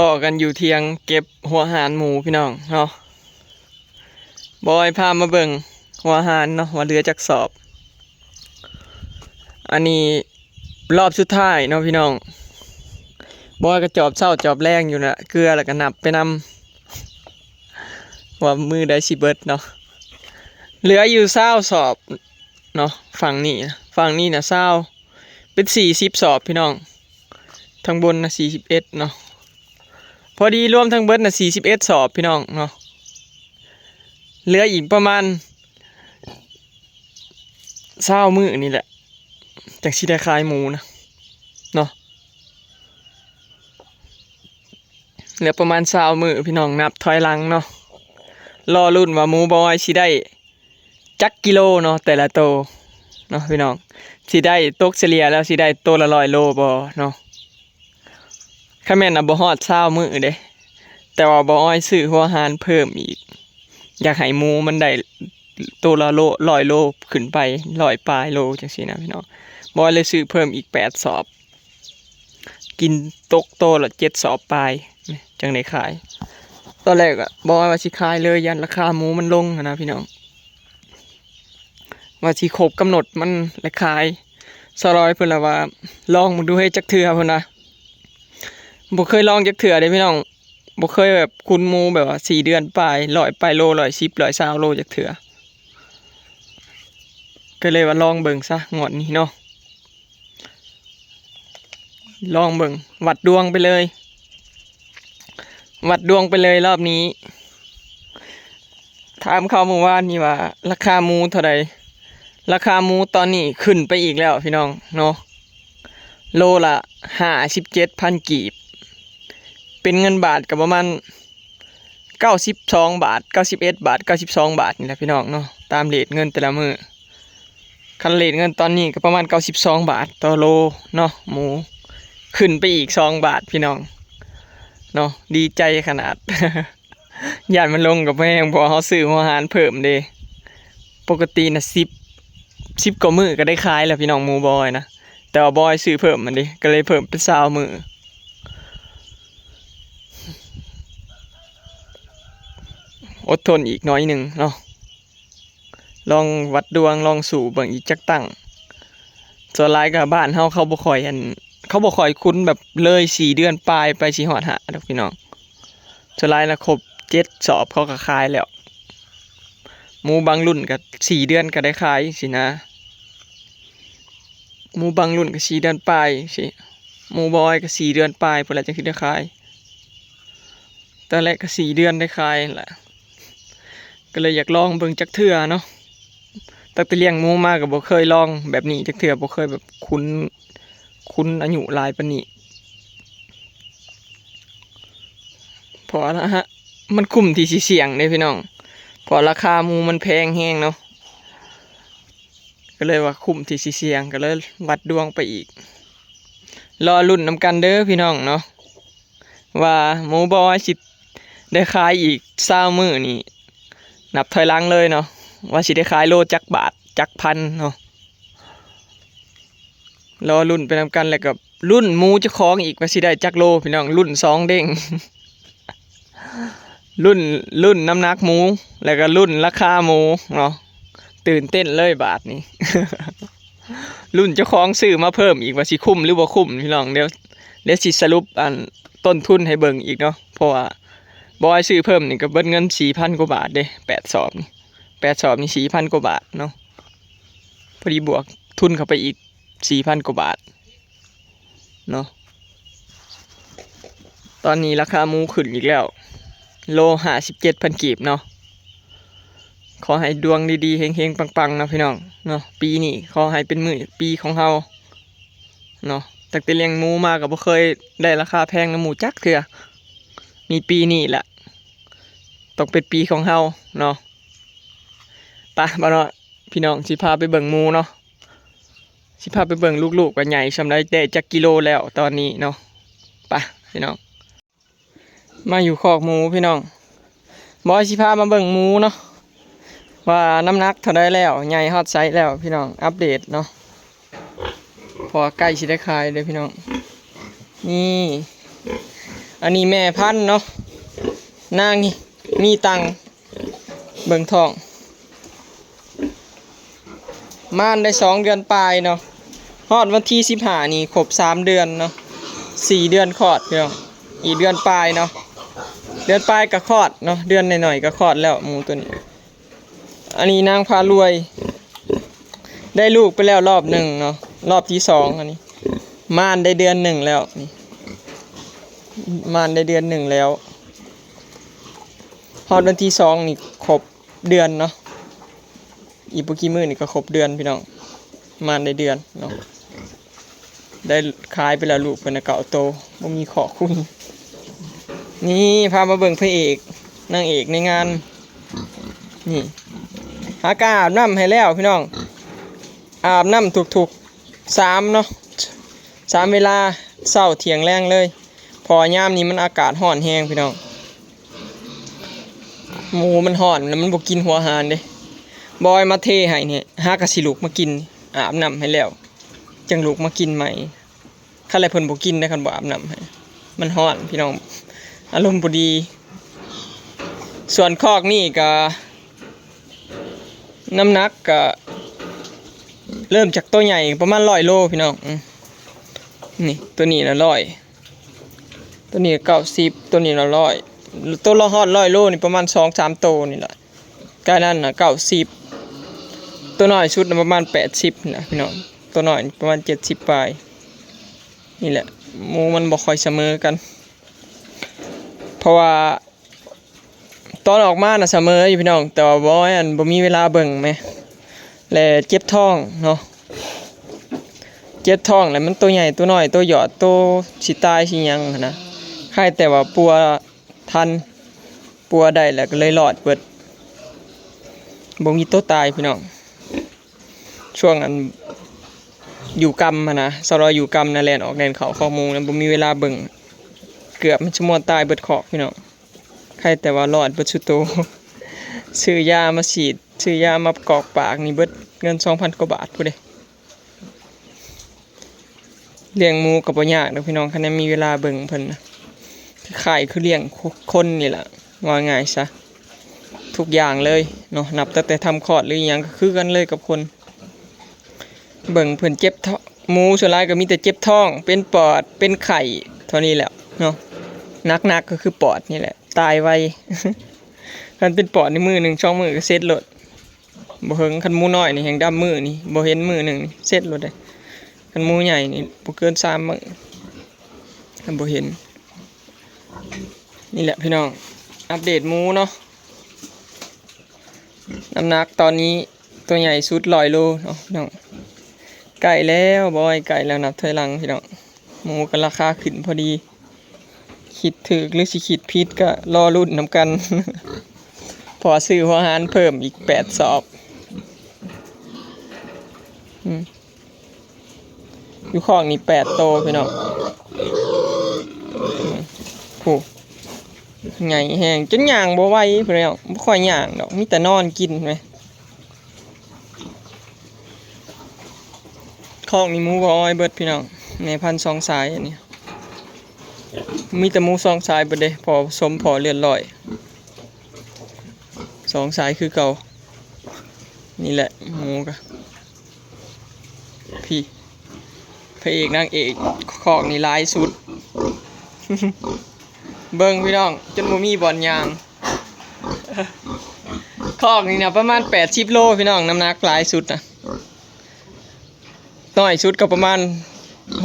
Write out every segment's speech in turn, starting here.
ພໍ້ກັນຢູ່ຖຽງເກັບຫົວຫານໝູພີ່ນ້ອງເນາະ. ບອຍພາມາເບິ່ງຫົວຫານເນາະ ວ່າເຫຼືອຈັກສອບ. ອັນນີ້ລອບສຸດທ້າຍເນາະພີ່ນ້ອງ. ບອຍກໍຈອບເຊົ້າຈອບແລງຢູ່ນະ ເກືອແລ້ວກໍນັບໄປນຳ ວ່າມື້ໃດຊິເບິດເນາະ. ເຫຼືອຢູ່ຊາວສອບເນາະ ຝັ່ງນີ້ນະ ຝັ່ງນີ້ນະຊາວ ເປັນສີ່ສິບສອບພີ່ນ້ອງ. ທາງບົນນະສີ່ສິບເອັດເນາະ ພໍດີລວມທັງເບິດນະສີ່ສິບເອັດສອບພີ່ນ້ອງເນາະ. ເຫຼືອອີກປະມານຊາວມື້ນີ້ແຫຼະ ຈັ່ງຊິໄດ້ຂາຍໝູນະເນາະ. ເຫຼືອປະມານຊາວມື້ພີ່ນ້ອງ ນັບຖອຍຫຼັງເນາະ ລໍລຸ້ນວ່າໝູບອຍຊິໄດ້ ຈັກກິໂລເນາະ ແຕ່ລະໂຕເນາະພີ່ນ້ອງ ຊິໄດ້ຕົກສະເລ່ຍແລ້ວຊິໄດ້ໂຕລະຮ້ອຍໂລບໍ່ເນາະ. ຄັນແມ່ນນະບໍ່ຮອດຊາວມື້ເດ້ ແຕ່ວ່າບອຍຊື້ຫົວຫານເພີ່ມອີກ ຢາກໃຫ້ໝູມັນໄດ້ໂຕລະໂລ ຮ້ອຍໂລຂຶ້ນໄປ ຮ້ອຍປາຍໂລຈັ່ງຊີ້ນະພີ່ນ້ອງ. ບອຍເລີຍຊື້ເພີ່ມອີກແປດສອບ ກິນຕົກໂຕລະເຈັດສອບປາຍ ຈັ່ງໄດ້ຂາຍ. ຕອນແລກອະ ບອຍວ່າຊິຂາຍເລີຍ ຢ້ານລາຄາໝູມັນລົງຫັ້ນນະພີ່ນ້ອງ ວ່າຊິຄົບກຳນົດມັນແລ້ວຂາຍ. ສາວລອຍເພິ່ນລະວ່າ ລອງເບິ່ງດູເຮີຍ ຈັກເທື່ອ ເພິ່ນວ່າ. ບໍ່ເຄີຍລອງຈັກເທື່ອເດ້ພີ່ນ້ອງ ບໍ່ເຄີຍແບບຄຸນໝູແບບວ່າສີ່ເດືອນປາຍ ຮ້ອຍປາຍໂລ ຮ້ອຍສິບ ຮ້ອຍຊາວໂລຈັກເທື່ອ ກໍເລີຍວ່າລອງເບິ່ງຊະງວດນີ້ເນາະ. ລອງເບິ່ງ ວັດດວງໄປເລີຍ ວັດດວງໄປເລີຍລອບນີ້. ຖາມເຂົາມື້ວານນີ້ວ່າລາຄາໝູເທົ່າໃດ? ລາຄາໝູຕອນນີ້ຂຶ້ນໄປອີກແລ້ວພີ່ນ້ອງເນາະ ໂລລະຫ້າສິບເຈັດພັນກີບ ເປັນເງິນບາດກໍປະມານເກົ້າສິບສອງບາດ ເກົ້າສິບເອັດບາດ ເກົ້າສິບສອງບາດນີ້ແຫຼະພີ່ນ້ອງເນາະ ຕາມເຣດເງິນແຕ່ລະມື້. ຄັນເຣດເງິນຕອນນີ້ກໍປະມານເກົ້າສິບສອງບາດຕໍ່ໂລເນາະ ໝູຂຶ້ນໄປອີກສອງບາດພີ່ນ້ອງເນາະ ດີໃຈຂະໜາດ. ຢ້ານມັນລົງກໍບໍ່ແຮງ ເພາະວ່າເຮົາຊື້ຫົວຫານເພີ່ມເດ້. ປົກກະຕິນະ ສິບ ສິບກວ່າມື້ກໍໄດ້ຂາຍແລ້ວພີ່ນ້ອງ ໝູບອຍນະ ແຕ່ວ່າບອຍຊື້ເພີ່ມຫັ້ນເດ້ ກໍເລີຍເພີ່ມເປັນຊາວມື້. ອົດທົນອີກໜ້ອຍໜຶ່ງເນາະ ລອງວັດດວງ ລອງສູ້ເບິ່ງອີກຈັກຕັ້ງ. ສ່ວນຫຼາຍກໍບ້ານເຮົາ ເຂົາບໍ່ຄ່ອຍ ອັນ ເຂົາບໍ່ຄ່ອຍຄຸນແບບເລີຍສີ່ເດືອນປາຍໄປຊິຮອດຫ້າດອກພີ່ນ້ອງ. ສ່ວນຫຼາຍລະຄົບເຈັດສອບເຂົາກໍຂາຍແລ້ວ. ໝູບາງລຸ້ນກໍສີ່ເດືອນກໍໄດ້ຂາຍຊີ້ນະ. ໝູບາງລຸ້ນກໍສີ່ເດືອນປາຍຊີ້ ໝູບອຍກໍສີ່ເດືອນປາຍພຸ້ນລະ ຈັ່ງຊິໄດ້ຂາຍ. ຕອນແລກກໍສີ່ເດືອນໄດ້ຂາຍຫັ້ນລະ ກໍເລີຍຢາກລອງເບິ່ງຈັກເທື່ອເນາະ. ຕັ້ງແຕ່ລ້ຽງໝູມາກໍບໍ່ເຄີຍລອງແບບນີ້ຈັກເທື່ອ ບໍ່ເຄີຍແບບຄຸນ ຄຸນອາຍຸຫຼາຍປານນີ້ ເພາະວ່າ ມັນຄຸ້ມທີ່ຊິສ່ຽງເດ້ພີ່ນ້ອງ ເພາະລາຄາໝູມັນແພງແຮງເນາະ. ກໍເລີຍວ່າຄຸ້ມທີ່ຊິສ່ຽງ ກໍເລີຍວັດດວງໄປອີກ. ລໍລຸ້ນນຳກັນເດີພີ່ນ້ອງເນາະ ວ່າໝູບອຍຊິໄດ້ຂາຍອີກຊາວມື້ນີ້ ນັບຖອຍຫຼັງເລີຍເນາະ ວ່າຊິໄດ້ຂາຍໂລຈັກບາດ ຈັກພັນເນາະ. ລໍລຸ້ນໄປນຳກັນ ແລ້ວກໍລຸ້ນໝູເຈົ້າຂອງອີກວ່າຊິໄດ້ຈັກໂລພີ່ນ້ອງ ລຸ້ນສອງເດ້ງ. ລຸ້ນ ລຸ້ນນ້ຳໜັກໝູ ແລ້ວກໍລຸ້ນລາຄາໝູເນາະ. ຕື່ນເຕັ້ນເລີຍບາດນີ້ ລຸ້ນເຈົ້າຂອງຊື້ມາເພີ່ມອີກວ່າຊິຄຸ້ມຫຼືບໍ່ຄຸ້ມພີ່ນ້ອງ. ດຽວ ດຽວຊິສະຫຼຸບອັນຕົ້ນທຶນໃຫ້ເບິ່ງອີກເນາະ ເພາະວ່າບອຍຊື້ເພີ່ມນີ້ກໍເບິດເງິນສີ່ພັນກວ່າບາດເດ້ ແປດສອບນີ້ ແປດສອບນີ້ສີ່ພັນກວ່າບາດເນາະ. ພໍດີບວກທຶນເຂົ້າໄປອີກສີ່ພັນກວ່າບາດເນາະ. ຕອນນີ້ລາຄາໝູຂຶ້ນອີກແລ້ວ ໂລຫ້າສິບເຈັດພັນກີບເນາະ. ຂໍໃຫ້ດວງດີໆ ເຮັງໆ ປັງໆ ເນາະພີ່ນ້ອງເນາະ. ປີນີ້ຂໍໃຫ້ເປັນມື້ປີຂອງເຮົາເນາະ. ຕັ້ງແຕ່ລ້ຽງໝູມາກໍບໍ່ເຄີຍໄດ້ລາຄາແພງນຳໝູຈັກເທື່ອ. ມີປີນີ້ແຫຼະ ຕ້ອງເປັນປີຂອງເຮົາເນາະ. ປະ ບໍ່ເນາະ ພີ່ນ້ອງ ຊິພາໄປເບິ່ງໝູເນາະ. ຊິພາໄປເບິ່ງລູກໆ ວ່າໃຫຍ່ສ່ຳໃດ ໄດ້ຈັກກິໂລແລ້ວຕອນນີ້ເນາະ. ໄປພີ່ນ້ອງ ມາຢູ່ຄອກໝູພີ່ນ້ອງ. ບອຍຊິພາມາເບິ່ງໝູເນາະ ວ່ານ້ຳໜັກເທົ່າໃດແລ້ວ ໃຫຍ່ຮອດໃສແລ້ວພີ່ນ້ອງ. ອັບເດດເນາະ ເພາະວ່າໃກ້ຊິໄດ້ຂາຍເດ້ພີ່ນ້ອງ. ນີ້ ອັນນີ້ແມ່ພັນເນາະ ນາງນີ້ມີຕັງ ເບິ່ງທ້ອງ ມານໄດ້ສອງເດືອນປາຍເນາະ ຮອດວັນທີສິບຫ້ານີ້ຄົບສາມເດືອນເນາະ ສີ່ເດືອນຄອດເນາະ ອີກເດືອນປາຍເນາະ ເດືອນປາຍກໍຄອດເນາະ ເດືອນໜ້ອຍໆກໍຄອດແລ້ວໝູໂຕນີ້. ອັນນີ້ນາງພາລວຍ ໄດ້ລູກໄປແລ້ວລອບໜຶ່ງເນາະ ລອບທີສອງ ອັນນີ້ ມານໄດ້ເດືອນໜຶ່ງແລ້ວນີ້ ມານໄດ້ເດືອນໜຶ່ງແລ້ວ ຮອດວັນທີສອງນີ້ຄົບເດືອນເນາະ ອີກບໍ່ກີ່ມື້ນີ້ກໍຄົບເດືອນພີ່ນ້ອງ ມານໄດ້ເດືອນເນາະ. ໄດ້ຂາຍໄປແລ້ວລູກເພິ່ນນະເກົ້າໂຕ ບໍ່ມີຄອກຄຸນ. ນີ້ພາມາເບິ່ງພະເອກນາງເອກໃນງານ ນີ້ ຫາກະອາບນ້ຳໃຫ້ແລ້ວພີ່ນ້ອງ ອາບນ້ຳທຸກໆ ສາມເນາະ ສາມເວລາ ເຊົ້າ ທ່ຽງ ແລງເລີຍ ເພາະວ່າຍາມນີ້ມັນອາກາດຮ້ອນແຮງພີ່ນ້ອງ ໝູມັນຮ້ອນແລ້ວມັນບໍ່ກິນຫົວອາຫານເດ້ ບອຍມາເທໃຫ້ນີ້ ຫາກະຊິລຸກມາກິນ ອາບນ້ຳໃຫ້ແລ້ວ ຈັ່ງລຸກມາກິນໃໝ່ ຄັນແລະເພິ່ນບໍ່ກິນເດ້ ຄັນບໍ່ອາບນ້ຳໃຫ້ ມັນຮ້ອນພີ່ນ້ອງ ອາລົມບໍ່ດີ. ສ່ວນຄອກນີ້ກະ ນ້ຳໜັກກະເລີ່ມຈາກໂຕໃຫຍ່ປະມານຮ້ອຍໂລພີ່ນ້ອງ ອືມ ນີ້ ໂຕນີ້ນະຮ້ອຍ ໂຕນີ້ກະເກົ້າສິບ ໂຕນີ້ນະຮ້ອຍ ໂຕລະຮອດຮ້ອຍໂລນີ້ປະມານສອງສາມໂຕນີ້ລະ ກາຍນັ້ນນະເກົ້າສິບ ໂຕນ້ອຍສຸດນະປະມານແປດສິບນີ້ນະພີ່ນ້ອງ ໂຕນ້ອຍປະມານເຈັດສິບປາຍ ນີ້ແຫຼະ ໝູມັນບໍ່ຄ່ອຍສະເໝີກັນ ເພາະວ່າ ຕອນອອກມານະສະເໝີຢູ່ພີ່ນ້ອງ ແຕ່ວ່າບໍ່ ອັນ ບໍ່ມີເວລາເບິ່ງແມ ແລະເຈັບທ້ອງເນາະ ເຈັບທ້ອງແລ້ວມັນໂຕໃຫຍ່ໂຕນ້ອຍໂຕຢອດໂຕຊິຕາຍຊິຫຍັງຫັ້ນນະ ໃຄແຕ່ວ່າປົວທັນ ປົວໄດ້ແລ້ວກໍເລີຍລອດເບິດ ບໍ່ມີໂຕຕາຍພີ່ນ້ອງ. ຊ່ວງອັນຢູ່ກຳຫັ້ນນະ ຊາວລາວຢູ່ກຳນະ ແລ່ນອອກແລ່ນເຂົ້າຄອກໝູນະ ບໍ່ມີເວລາເບິ່ງ ເກືອບມັນຊິມ່ວນຕາຍເບິດຄອກພີ່ນ້ອງ ໃຄແຕ່ວ່າລອດເບິດຊຸໂຕ ຊື້ຢາມາສີດ ຊື້ຢາມາກອກປາກນີ້ເບິດເງິນສອງພັນກວ່າບາດພຸ້ນເດ້. ລ້ຽງໝູກໍບໍ່ຍາກດອກພີ່ນ້ອງ ຄັນແມ່ນມີເວລາເບິ່ງເພິ່ນນະ ຄ້າຍໆຄືລ້ຽງຄົນນີ້ລະ ເວົ້າງ່າຍຊະ ທຸກຢ່າງເລີຍເນາະ ນັບຕັ້ງແຕ່ທຳຄອດຫຼືອີ່ຫຍັງກໍຄືກັນເລີຍກັບຄົນ ເບິ່ງເພິ່ນເຈັບທ້ອງ ໝູສ່ວນຫຼາຍກໍມີແຕ່ເຈັບທ້ອງ ເປັນປອດ ເປັນໄຂ້ ເທົ່ານີ້ແຫຼະເນາະ ໜັກໆກໍຄືປອດນີ້ແຫຼະ ຕາຍໄວ ຄັນເປັນປອດນີ້ມື້ໜຶ່ງສອງມື້ກໍເສັດໂລດ ບໍ່ເຫິງ ຄັນໝູນ້ອຍນີ້ແຮ່ງດຳມື້ນີ້ ບໍ່ເຫັນມື້ໜຶ່ງນີ້ເສັດໂລດເດ້ ຄັນໝູໃຫຍ່ນີ້ບໍ່ເກີນສາມມື້ ຄັນບໍ່ເຫັນ. ນີ້ແຫຼະພີ່ນ້ອງ ອັບເດດໝູເນາະ ນ້ຳໜັກຕອນນີ້ໂຕໃຫຍ່ສຸດຮ້ອຍໂລເນາະພີ່ນ້ອງ ໃກ້ແລ້ວ ບໍ່ໃກ້ແລ້ວ ນັບຖອຍຫຼັງພີ່ນ້ອງ ໝູກໍລາຄາຂຶ້ນພໍດີ ຄິດຖືກຫຼືຊິຄິດຜິດກໍລໍລຸ້ນນຳກັນ ເພາະວ່າຊື້ຫົວອາຫານເພີ່ມອີກແປດສອບ ອືມ ຢູ່ຄອກນີ້ແປດໂຕພີ່ນ້ອງ ອືມ ໂອ້ ໃຫຍ່ແຮງ ຈົນຍ່າງບໍ່ໄຫວພຸ້ນແລ້ວ ບໍ່ຄ່ອຍຍ່າງດອກ ມີແຕ່ນອນກິນແມ. ຄອກນີ້ໝູກໍອ້ອຍເບິດພີ່ນ້ອງ ແມ່ພັນສອງສາຍອັນນີ້ ມີແຕ່ໝູສອງສາຍເບິດເດ້ ພໍ່ສົມພໍ່ເລືອດຮ້ອຍ ສອງສາຍຄືເກົ່າ ນີ້ແຫຼະໝູກະ ພີ້ ພະເອກນາງເອກ ຄອກນີ້ຫຼາຍສຸດ ເບິ່ງພີ່ນ້ອງ ຈົນບໍ່ມີບ່ອນຍ່າງ ຄອກນີ້ນະປະມານແປດສິບໂລພີ່ນ້ອງ ນ້ຳໜັກຫຼາຍສຸດນະ ນ້ອຍສຸດກໍປະມານ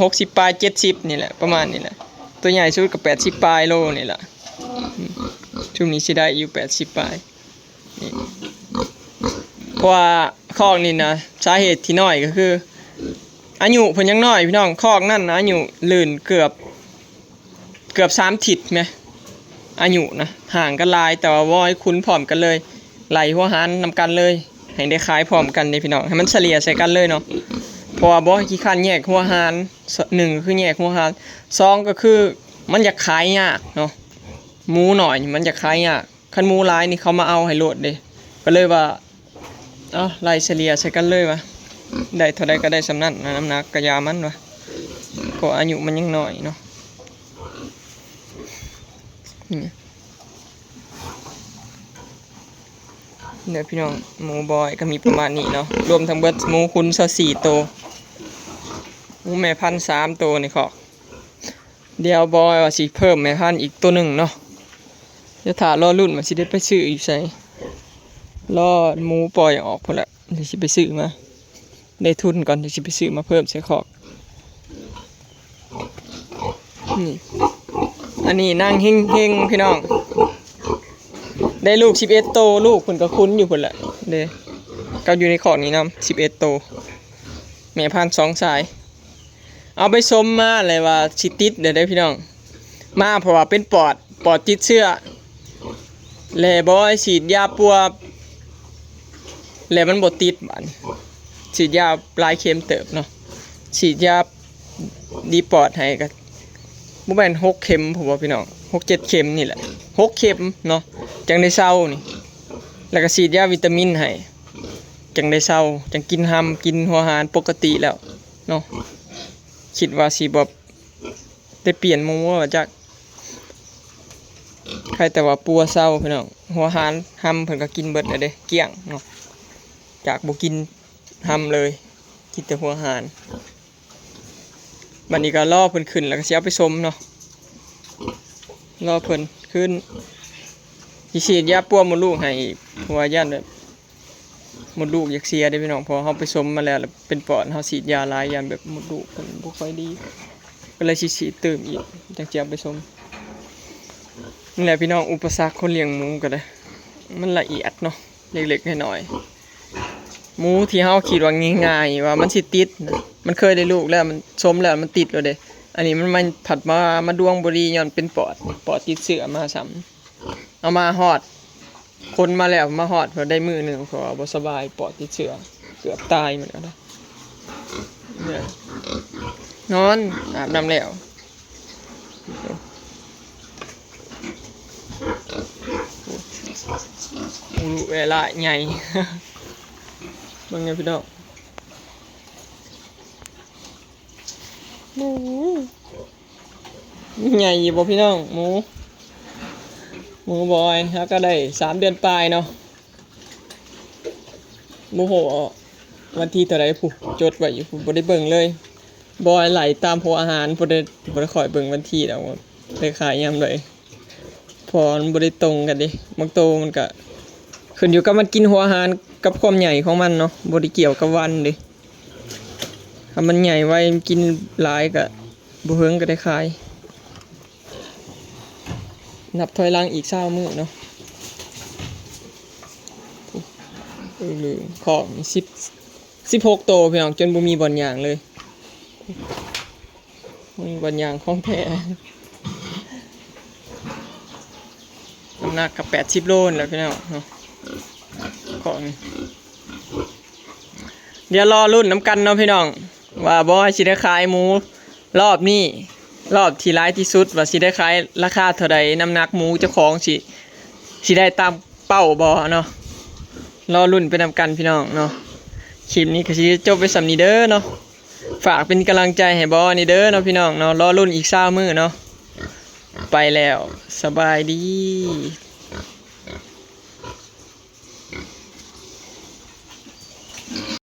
ຫົກສິບປາຍ ເຈັດສິບນີ້ແຫຼະ ປະມານນີ້ແຫຼະ ໂຕໃຫຍ່ສຸດກໍແປດສິບປາຍໂລນີ້ແຫຼະ ອືມ ຊຸມນີ້ຊິໄດ້ຢູ່ແປດສິບປາຍ ນີ້ ເພາະວ່າຄອກນີ້ນະ ສາເຫດທີ່ນ້ອຍກໍຄືອາຍຸເພິ່ນຍັງນ້ອຍພີ່ນ້ອງ ຄອກນັ້ນນະອາຍຸລື່ນເກືອບ ເກືອບສາມທິດແມ ອາຍຸນະ ຫ່າງກັນຫຼາຍ ແຕ່ວ່າບໍ່ໃຫ້ຂຸນພ້ອມກັນເລີຍ ໄລ່ຫົວຫານນຳກັນເລີຍ ໃຫ້ໄດ້ຂາຍພ້ອມກັນເດ້ພີ່ນ້ອງ ໃຫ້ມັນສະເລ່ຍໃສ່ກັນເລີຍເນາະ ເພາະວ່າບໍ່ໃຫ້ຂີ້ຄ້ານແຍກຫົວຫານ ໜຶ່ງກໍຄືແຍກຫົວຫານ ສອງກໍຄືມັນຢາກຂາຍຍາກເນາະ ໝູໜ້ອຍນີ້ມັນຢາກຂາຍຍາກ ຄັນໝູຫຼາຍນີ້ເຂົາມາເອົາໃຫ້ໂລດເດ້ ກໍເລີຍວ່າ ເອົາ ໄລ່ສະເລ່ຍໃສ່ກັນເລີຍວ່າ ໄດ້ເທົ່າໃດກໍໄດ້ສ່ຳນັ້ນນະ ນ້ຳໜັກກໍຢ່າມັນວ່າ ເພາະອາຍຸມັນຍັງນ້ອຍເນາະ. ນີ້ ນີ້ແຫຼະພີ່ນ້ອງ ໝູບອຍກໍມີປະມານນີ້ເນາະ ລວມທັງເບິດໝູຄຸນຊາວສີ່ໂຕ ໝູແມ່ພັນສາມໂຕໃນຄອກ. ດຽວບອຍວ່າຊິເພີ່ມແມ່ພັນອີກໂຕໜຶ່ງເນາະ ດຽວຖ້າລໍລຸ້ນວ່າຊິໄດ້ໄປຊື້ຢູ່ໃສ ລໍໝູປ່ອຍອອກພຸ້ນແຫຼະ ດຽວຊິໄປຊື້ມາ ໄດ້ທຶນກ່ອນ ດຽວຊິໄປຊື້ມາເພີ່ມໃສ່ຄອກ. ນີ້ ອັນນີ້ນາງເຮັງໆ ພີ່ນ້ອງ ໄດ້ລູກສິບເອັດໂຕ ລູກເພິ່ນກໍຄຸນຢູ່ພຸ້ນແຫຼະເດ້ ກັບຢູ່ໃນຄອກນີ້ນຳສິບເອັດໂຕ ແມ່ພັນສອງສາຍ ເອົາໄປຊົມມາແລ້ວວ່າຊິຕິດແລ້ວເດ້ພີ່ນ້ອງ ມາເພາະວ່າເປັນປອດ ປອດຕິດເຊື້ອ ແລະ ບອຍສີດຢາປົວ ແລະ ມັນບໍ່ຕິດບາດນີ້ ສີດຢາຫຼາຍເຂັມເຕີບເນາະ ສີດຢາດີປອດໃຫ້ກໍບໍ່ແມ່ນຫົກເຂັມພຸ້ນບໍ່ພີ່ນ້ອງ ຫົກເຈັດເຂັມນີ້ແຫຼະ ຫົກເຂັມເນາະ ຈັ່ງໄດ້ເຊົານີ້ ແລ້ວກໍສີດຢາວິຕາມິນໃຫ້ ຈັ່ງໄດ້ເຊົາ ຈັ່ງກິນຮຳ ກິນຫົວອາຫານປົກກະຕິແລ້ວເນາະ ຄິດວ່າຊິແບບ ໄດ້ປ່ຽນໝູວ່າຈັກ ໃຄແຕ່ວ່າປົວເຊົາພີ່ນ້ອງ ຫົວອາຫານຮຳເພິ່ນກໍກິນເບິດແລ້ວເດ້ ກ້ຽງເນາະ ຈາກບໍ່ກິນຮຳເລີຍ ກິນແຕ່ຫົວອາຫານ ບັດນີ້ກໍລໍເພິ່ນຂຶ້ນ ແລ້ວກໍຊິເອົາໄປຊົມເນາະ ລໍເພິ່ນຂຶ້ນ ຊິສີດຢາປົວມົດລູກໃຫ້ ເພາະວ່າຢ້ານແບບ ມົດລູກຢາກເສຍເດ້ພີ່ນ້ອງ ເພາະເຮົາໄປຊົມມາແລ້ວ ແລ້ວເປັນປອດ ເຮົາສີດຢາຫຼາຍ ຢ້ານແບບມົດລູກເພິ່ນບໍ່ຄ່ອຍດີ ກໍເລີຍຊິສີດຕື່ມອີກ ຈັ່ງຊິເອົາໄປຊົມ. ນີ້ແຫຼະພີ່ນ້ອງ ອຸປະສັກຄົນລ້ຽງໝູກໍໄດ້ ມັນລະອຽດເນາະ ເລັກໆນ້ອຍໆ ໝູທີ່ເຮົາຄິດວ່າງ່າຍໆ ວ່າມັນຊິຕິດນະ ມັນເຄີຍໄດ້ລູກແລ້ວ ມັນຊົມແລ້ວມັນຕິດໂລດເດ້ ອັນນີ້ມັນມາ ພັດມາ ມາດວງບໍ່ດີ ຍ້ອນເປັນປອດ ປອດຕິດເຊື້ອມາຊ້ຳ ເອົາມາຮອດ ຂົນມາແລ້ວມາຮອດ ເພິ່ນໄດ້ມື້ໜຶ່ງ ເພາະວ່າບໍ່ສະບາຍ ປອດຕິດເຊື້ອ ເກືອບຕາຍໝົດແລ້ວນະ ນອນ ອາບນ້ຳແລ້ວ ໂອ້ ອຸລຸແວລາໃຫຍ່ ເບິ່ງແດ່ພີ່ນ້ອງ ໝູ ໃຫຍ່ຢູ່ບໍ່ພີ່ນ້ອງ ໝູ ໝູບອຍ ເຮົາກໍໄດ້ສາມເດືອນປາຍເນາະ ບໍ່ຮູ້ວ່າວັນທີເທົ່າໃດພຸ້ນ ຈົດໄວ້ຢູ່ພຸ້ນ ບໍ່ໄດ້ເບິ່ງເລີຍ ບອຍໄລ່ຕາມຫົວອາຫານ ບໍ່ໄດ້ ບໍ່ໄດ້ຄ່ອຍເບິ່ງວັນທີດອກ ໄດ້ຂາຍຍາມໃດ ເພາະມັນບໍ່ໄດ້ຕົງກັນເດ້ ບາງໂຕມັນກະຂຶ້ນຢູ່ກັບມັນກິນຫົວອາຫານກັບຄວາມໃຫຍ່ຂອງມັນເນາະ ບໍ່ໄດ້ກ່ຽວກັບວັນເດ້ ຖ້າມັນໃຫຍ່ໄວ ມັນກິນຫຼາຍກະບໍ່ເຫິງກະໄດ້ຂາຍ ນັບຖອຍຫຼັງອີກຊາວມື້ເນາະ ເອີ ຂອງສິບ ສິບຫົກໂຕພີ່ນ້ອງ ຈົນບໍ່ມີບ່ອນຍ່າງເລີຍ ມີບ່ອນຍ່າງຂອງແທ້ ນ້ຳໜັກກໍແປດສິບໂລນີ້ແຫຼະພີ່ນ້ອງເນາະ ຂອງ ດຽວລໍລຸ້ນນຳກັນເນາະພີ່ນ້ອງ ວ່າບອຍຊິໄດ້ຂາຍໝູລອບນີ້ ລອບທີ່ຫຼາຍທີ່ສຸດ ວ່າຊິໄດ້ຂາຍລາຄາເທົ່າໃດ ນ້ຳໜັກໝູເຈົ້າຂອງຊິ ຊິໄດ້ຕາມເປົ້າບໍ່ເນາະ ລໍລຸ້ນໄປນຳກັນພີ່ນ້ອງເນາະ ຄລິບນີ້ກໍຊິຈົບໄວ້ສ່ຳນີ້ເດີເນາະ ຝາກເປັນກຳລັງໃຈໃຫ້ບອຍແດ່ເດີເນາະພີ່ນ້ອງເນາະ ລໍລຸ້ນອີກຊາວມື້ເນາະ ໄປແລ້ວ ສະບາຍດີ.